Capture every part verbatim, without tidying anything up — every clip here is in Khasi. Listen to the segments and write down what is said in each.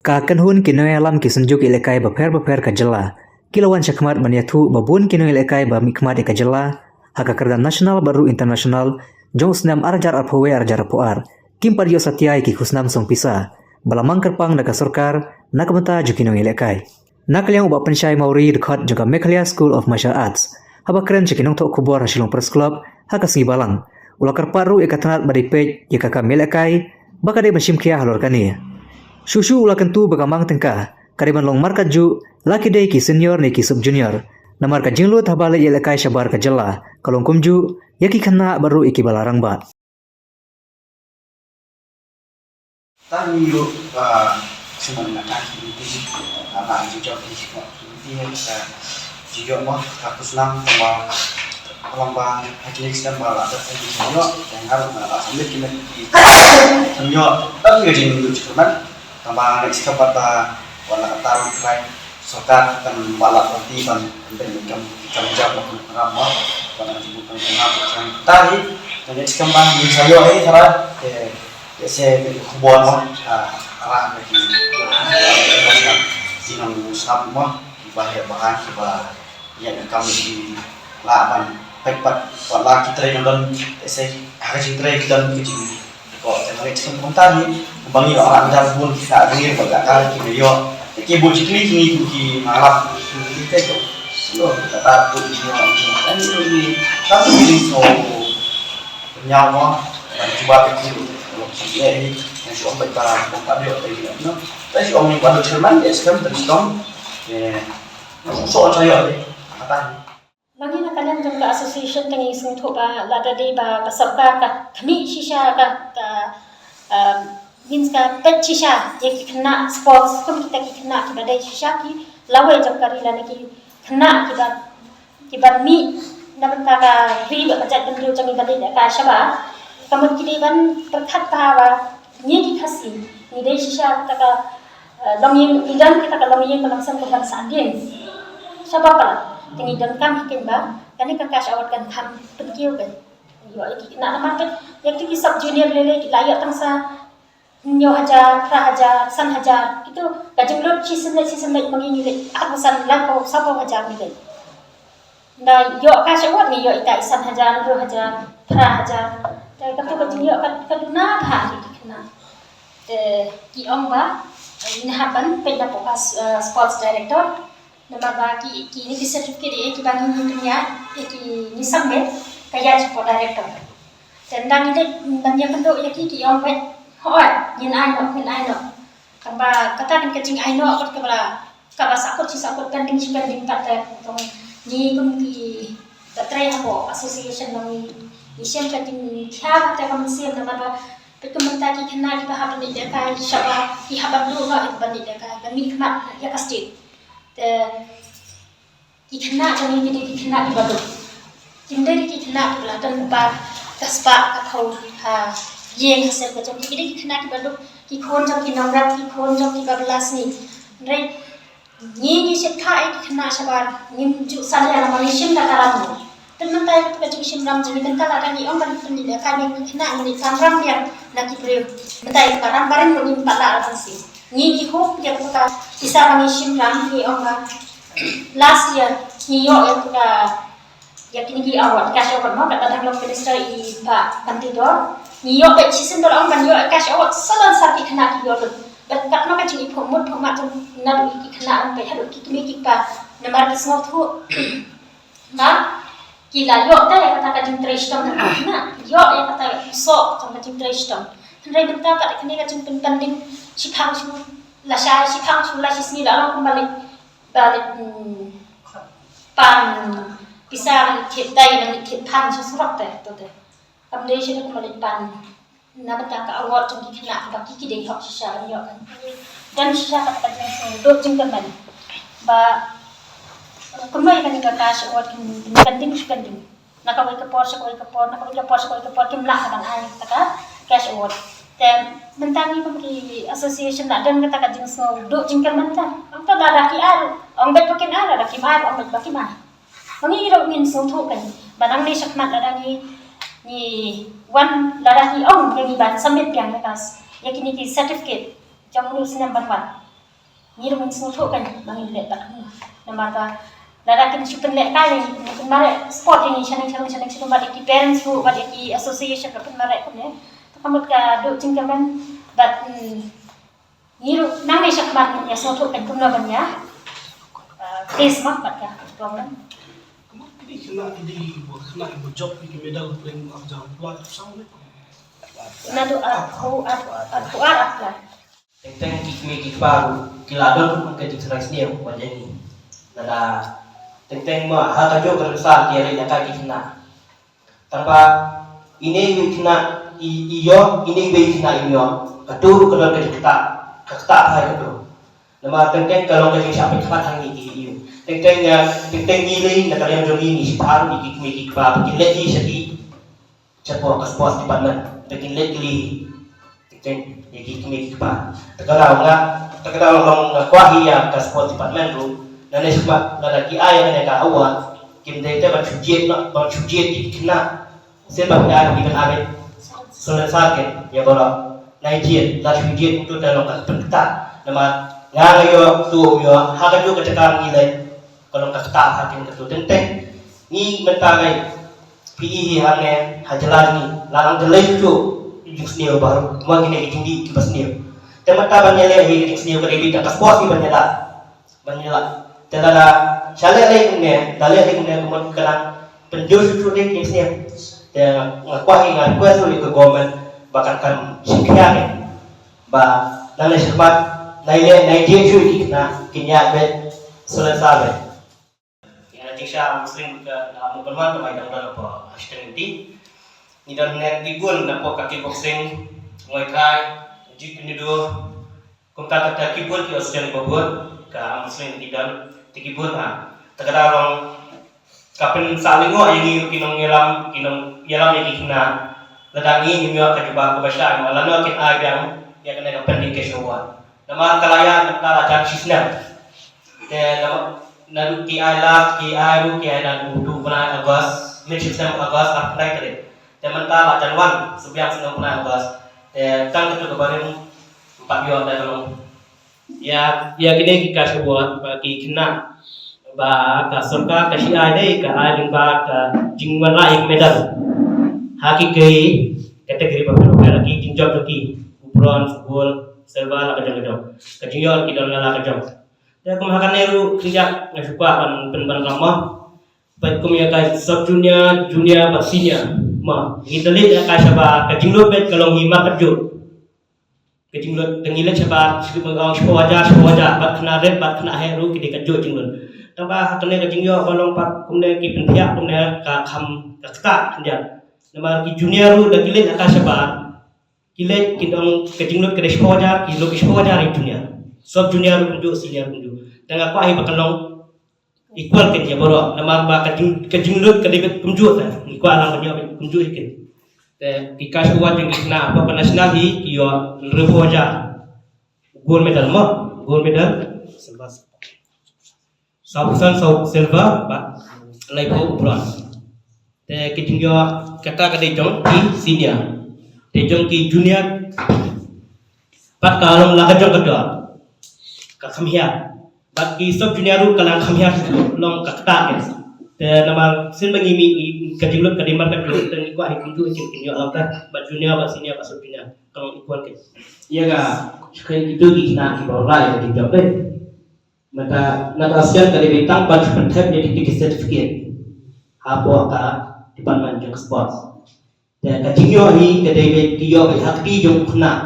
Ka kynhun ki nongïalam ki synjuk ïalehkai bapher bapher ka jylla ki la wan shakhmat ban ïathuh ba bun ki nongïalehkai ba mihkhmat ïa ka jylla ha ka kyrdan national bad ruh international jong u snem ar hajar arphew wei ar hajar arphew ar kim pat ïoh satia ïa ki khusnam song pisa ba la mang kyrpang da ka sorkar na ka bynta jong ki nongïalehkai. Na ka liang u Bah Pynshai Mawrie, dkhot jong ka Meghalaya School of Martial Arts, haba kren sha ki nongthoh khubor ha Shillong Press Club ha ka sngi Balang, u la kyrpad ruh ïa ka tnat ba dei peit ïa ka kam ïalehkai ba ka dei ban shim khia halor kane. Shuh shuh u la kyntu ba ka mang tyngka ka dei ban long markatjuh, la ki dei ki senior ne ki sub junior, namar ka jinglut haba leit ïalehkai shabar ka jylla ka long kumjuh ïa ki khynnah bad ruh ïa kiba la rangbah. Tang ïoh ba sngewbha na ka activity, na ka jingïoh activity, ka jingïoh mo ka khusnam, tang ba, tang ba ha kine ki snem ba la dep ki jingïoh, tang ba la submit ki met ki jingïoh, tang ka jingïoh jingman, tang ba next ka pat ba wala ka tar ka sorkar kan ba la party ban ban kam kam jam ban ram mo ban jingïoh kan kan ta hi, tang next kam ba ni sa ïoh hi tara. Te se ki khubor mo, ah, arah ki, ki nong sap mo, ki ba heh ba hang, ki ba ïa ki kam ki la ban pek pat, wat la ki trei nang don, te se ha ka jingtrei ki don ki jing ko, te nang ki kam kumta ni, ba ngi arah nang bun ki ka ngi ba ka ka ki ïoh, te ki bun ki kli ki ngi ki ngalap ki te ko. Lo ka ta ko ki ïoh, ani ni ka tu ni so. Nyaw mo, ban cuba peit shuh, lok shuh ïa hi, ngan shu ong beit ba, ba, ba, ba, no. Tang shu ong ba, ba, chairman, ïa, scam, tang shu ong, eh, so, so, ïa, eh, mata. Lane na ka liang jong ka association tang ngi sngewthuh ba, lada dei ba, ka sorkar ka khmih shisha ka, ka, um, means ka peit shisha ïa ki khynnah sports, kum kita ki khynnah kiba dei shisha ki lawei jong ka ri lane ki khynnah kiba kiba mih na bynta ka ri bad ka jaitbynriew jong ngi ba leit ïalehkai shabar. Ka mut ki dei ban pyrkhat bha ba ngi ki Khasi ngi dei shisha kita ka, eh, longïing, ngi don kita ka longïing ka longsem kaba sah dien shabar palat. Te ngi donkam hi keiñ ba kane ka cash award kan kham pynkiew keiñ. Ïoh ïa ki khynnah namar peit ïa kito ki sub junior lei lei ki la ïoh tang sa hynñiew hajar, phra hajar, san hajar. Kito ka jinglut shisien leit shisien leit ma ngi ngi leit arphew san, laiphew, sawphew hajar ngi leit. Nda ïoh ka shawat ngi ïoh ita i san hajar, hynriew hajar, phra hajar. Te katu ka jingïoh ka, ka duna bha ïa ki khynnah. Te ki ong ba ngi hap ban peit na poh ka, eh, sports director. Namar ba ki, kine ki certificate ïa kiba ngi, ngi pynïaid, ïa ki ngi submit, ka ïaid sha poh director. Te ynda ngi leit ban ïakynduh ïa ki, ki ong beit, hooid, ngin ai noh, ngin ai noh. Tangba kata kan ka jingai noh pat kaba la, kaba sahkut shi sahkut, pending shi pending pat te. Tang ngi kum kiba trei hapoh association ngi, ngi shem ka jingkhia pat te ka mynsiem namar ba peit kum mynta ki khynnah kiba hap ban leit lehkai shabar, ki hap ban duh noh ban leit lehkai, ban mihkhmat ïa ka state. Te ki khynnah jong ngi ki dei ki khynnah kiba duk. Kim dei ki khynnah kiba la don ba ka spah ka phew ha ïing ha sem ka jong ki, ki dei ki khynnah kiba duk, ki khun jong ki nongrep, ki khun jong ki ba bylla sngi. Hynrei ngi ngi shim kha ïa ki khynnah shabar, ngim ju salia namar ngi shim da ka ram ngi. Te mynta ïa ka jingshim ram jong ngi, mynta lada ngi ong ban pynlehkai ïa ki khynnah ngi kam ram biang na ki briew. Mynta ïa ka ram barim ruh ngim pat lah ban shim. Ngi ngi hope ïa ka pisa ba ngi shim ram, ngi ong ba last year ngi ïoh ïa ka, ïa kine ki award, cash award mo, katba dang long minister i Bah Banteidor. Ngi ïoh beit shisien ba la ong ban ïoh cash award, sa don sa ki khynnah ki ïoh lut. Bad katno ka jingiphuh mut phuh mat jong naduh ki khynnah ban peit haduh ki kmie ki kpa. Namar ki sngewthuh ba ki la ïoh te ïa kata ka jingtrei shitom jong ki khynnah, ïoh ïa kata u soh jong ka jingtrei shitom. Hynrei mynta pat kane ka jingpynpending shiphang shu lashai, shiphang shu lashisngi, la long kumba leit, ba leit, hmm, pan pisa, ban leit thied dei, ban leit thied phan sha surok te, to te. Kam dei shisha kumba leit pan. Na bynta ka award jong ki khynnah ba ki, ki dei hok shisha ban ïoh kan. Don shisha kata ka jingsngewduk jingkyrmen ba kumno ïa kane ka cash award kin, kin pending, kin pending. Na kawei ka por sha kawei ka por, na kawei ka por sha kawei ka por kim lah ban ai kata ka cash award. Te mynta ngi kum ki association la don kata ka jingsngewduk jingkyrmen ta. Ong ta lada ki ai, ong beit ba kin ai, lada kim ai, ong beit ba kim ai. Ma ngi ruh ngin sngewthuh kein ba nangne shakhmat lada ngi, ngi wan, lada ngi ong ïa ngi ban submit biang ïa ka, ïa kine ki certificate jong une u snem ban wan. Ngi ruh ngin sngewthuh kan ba ngin leh bad ngi. Namar ba lada kin shu pynlehkai ngi, ngi pynmareh sport ïa ngi shaneng shaneng shaneng shaneng bad ïa ki parents ruh bad ïa ki association ruh pynmareh kumne. To ka mut ka duh jingkyrmen bad, mm, ngi ruh nangne shakhmat ngin ïa sngewthuh kan kumno ban ïa, uh, face ma bad ka problem. Kumno ki dei khynnah ki dei ba khynnah ba jop ïa ki medal pyrshah arhajar pla, saw ne? Naduh arphew ar, arphew ar arphew lai. Teng teng ki kmie ki kpa ruh ki la don ruh ka jingtharai sniew wat ïa ngi. Lada teng teng ma ha kajuh ka rynsan ki ïaleh ïa ka ki khynnah. Tang ba ine i khynnah i, i ïoh, ine i khynnah i ïoh, kato ruh ka don ka jingktah, ka ktah bha ïa kato. Namar teng teng ka long ka jingshah pynkhmat ha ngi ki ïoh. Teng teng ïa, teng teng ngi lei na ka liang jong ngi ngi shiphew ruh ïa ki kmie ki kpa ba kin leit hi sha ki, shapoh ka sports department, ba kin leit kylli hi. Teng teng ïa ki kmie ki kpa. Te ka daw nga, te ka daw long nga kwah hi ïa ka sports department ruh. Nangne shakhmat lada ki ai ïa kane ka award, kim dei te ban shu jied noh, ban shu jied ïa ki khynnah. Sien ba phi ai, phi ban ai Salonsar keiñ ïa baroh. Nai jied, lada shu jied kumto te long ka pynktah. Namar nga nga ïoh, to ïoh, ha kajuh ka jaka ngi leit, ka long ka ktah ha keiñ kato. Teng teng ngi mynta ngi phi i hi hangne ha jylla ngi, la nang jyllei shuh jingsniew baroh, mo kine ki jingdih kiba sniew. Te mynta ban ïaleh hi ka jingsniew ka dei beit da ka sports hi ban ïada, ban ïada. Te lada sha leh lei kumne, da leh lei kumne, kumne ka dang pynjur shuh shuh dei ki jingsniew. Te nga kwah hi, nga request ruh ïa ka government ba kan, kan shim khia ne ba nangne shakhmat nai leh nai jied shuh ïa ki khynnah, kin ïaid beit Salonsar beit. Ïa, jingshisha muslim ka na mu pynwan ka mai dang don hapoh Ashton County. Ngi don ne ki bun na pok ka kickboxing, Muay Thai, Jiu Jitsu. Kumta kata ki bun ki Australian ba bun ka muslim ki don te ki bun ha. Te ka da long ka pynsah lyngngoh ïa ngi ki nongïalam, ki nongïalam ïa ki khynnah. Lada ngi ngim ïoh ka jubab kaba shai ma lano kin ai biang ïa kane ka pyndih ka shuwa. Namar ka la ïaid mynta la jan shisnem. Te namar naduh ki ai last, ki ai ruh, ki ai naduh u bnai August, mid September August ar pynai tarik. Te mynta la jan wan, shu biang snem u bnai August. Te tang katu ka barim, em pat ïoh da ka long. Ïa, ïa kine ki cash award ba ki khynnah ba ka sorkar ka shi ai dei ka ai lyngba ka jingwanrah ïa ki medal ha ki, ki category ba pynlong ki jingjop jong ki, u bronze, gold, silver, la ka jong ka jong. Ka jingïoh ki don la ka jong. Te kum ha kane ruh kynjah nga shu kwah ban pynban ramah. Bad kum ïa ka sub junior, junior bad senior, ma ngi da leit ïa ka shabar, ka jinglut bad ka long hi markatjuh. Ka jinglut da ngi leit shabar, shu ban ong shiphew hajar, shiphew hajar, bad khynnah rit bad khynnah heh ruh ki dei katjuh jinglut. Tang ba ha kane ka jingïoh ba long pat kumne ki pynthiah kumne ka kham ka ktah khyndiat. Namar ki junior ruh da ki leit ïa ka shabar, ki leit ki dang ka jinglut ka dei shiphew hajar, ki lut ki shiphew hajar ïa junior. Sub junior ruh kumjuh, senior kumjuh. Te nga kwah hi ba kan long equal keiñ ïa baroh. Namar ba ka jing, ka jinglut ka dei beit kumjuh te. Ngi kwah lang ban ïoh beit kumjuh hi keiñ. Te ki cash award jong ki khynnah hapoh ka national hi ki ïoh hynriewphew hajar. Gold medal mo, gold medal. Sawphew san, saw silver bad laiphew bronze. Te ka jingïoh kata ka dei jong ki senior. Te jong ki junior pat ka long la ka jong ka dor, ka kham hiar. Bad ki sub junior ruh ka long kham hiar, long ka ktah. Te namar sien ba ngi mih ka jinglut ka dei markatjuh, te ngi kwah hi kumjuh kin, kin ïoh lang ka. Bad junior bad senior bad sub junior ka long equal keiñ. Ïa ka, shu keiñ kito ki khynnah kiba wanrah ïa ka jingjop dei. Mynta na ka Australia ka dei beit tang ban shu pynthep ïa kito ki certificate hapoh ka department jong sports. Te ka jingïoh hi ka dei beit ki ïoh beit ha kti jong u khynnah.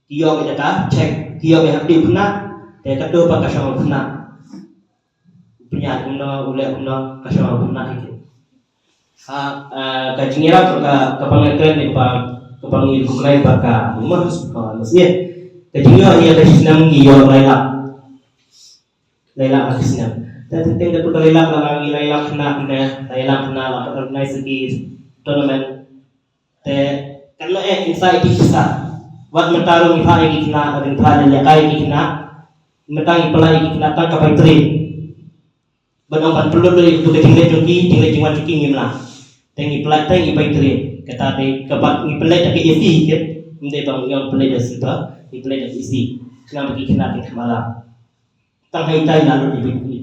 Ki ïoh beit da ka check, ki ïoh beit ha kti u khynnah. Te kato pat ka shong u khynnah. U pynïaid kumno, u leh kumno, ka shong u khynnah hi. Ha, ah, ka jingïarap ka, kaba nga kren ne kaba, kaba ngi recognize ba ka, ka, ka jingïoh ïa ka shisnem ngi ïoh lai lak. Lai lak ha ka shisnem. Te teng teng katu ka lai lak la ngi lai lak khynnah ne, lai lak khynnah la ka organize ki tournament. Te kan lo eh inside ki pisa. Wat mynta ruh ngi phah ïa ki khynnah, wat ngi phah ïa ka ïa ki khynnah. Mynta ngi pynlait ïa ki khynnah tang ka bai train. Ban ong ban pynlut ïa katu ka jingleit jong ki, jingleit jingwan jong ki ngim lah. Te ngi pynlait te ngi bai train. Kata dei kaba ngi pynlait da ka A C kit. Ym dei ba ngi ong pynlait da slippers, ngi pynlait da ka A C. Khnang ba ki khynnah kin kham aram. Tang ha ita i la lut i bit i,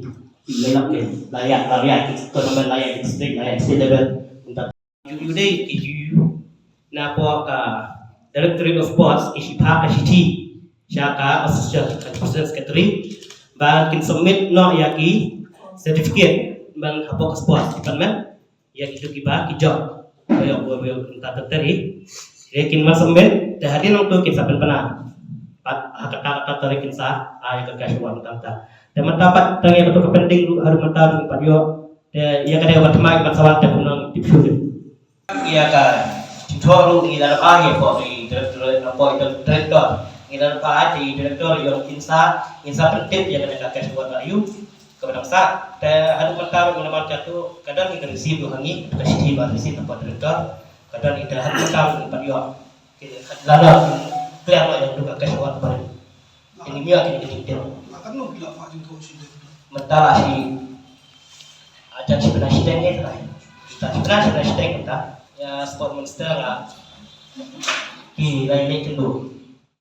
i la ïa ki, la ïa, la ïa ki tournament, la ïa ki district, la ïa ki state level. Mynta ju dei ki ju na pdeng ka Directorate of Sports ki shipha ka shithi sha ka association, ka president secretary, ba kin submit noh ïa ki certificate ban hapoh ka sports department. Ïa kitu kiba ki jop ba ïoh, ba ïoh mynta ter ter hi. Ïa kin wan submit, te hadien nangtu kin sa pynpaw. Pat ha kata kata tarik kin sa ai ka cash award mynta. Te mynta pat tang ïa katu ka pending ruh haduh mynta ruh pat ïoh. Te ïa kata kaba thymmai ban sa wan te kumno tip shuh. Ïa ka jingthoh ruh ngi la ai ïa pdeng i director, na pdeng i director. Ngi la ai te i director ïoh kin sa, kin sa pyntip ïa kata ka cash award ba ïoh. Kaba dang sah, te haduh mynta ruh ngi namar katu, ka don hi ka receipt ruh ha ngi, ka shithi ba receipt na pdeng director, ka don hi te haduh mynta ruh ngi pat ïoh. Ki la la clear noh ïa katu ka cash award ba. Kine mia kine ki detail. Mynta la shi, ajan shi bnai shiteng ïa ka. Mynta shi bnai, shi bnai shiteng mynta. Ïa sport minister la. Ki la ïa leit kynduh.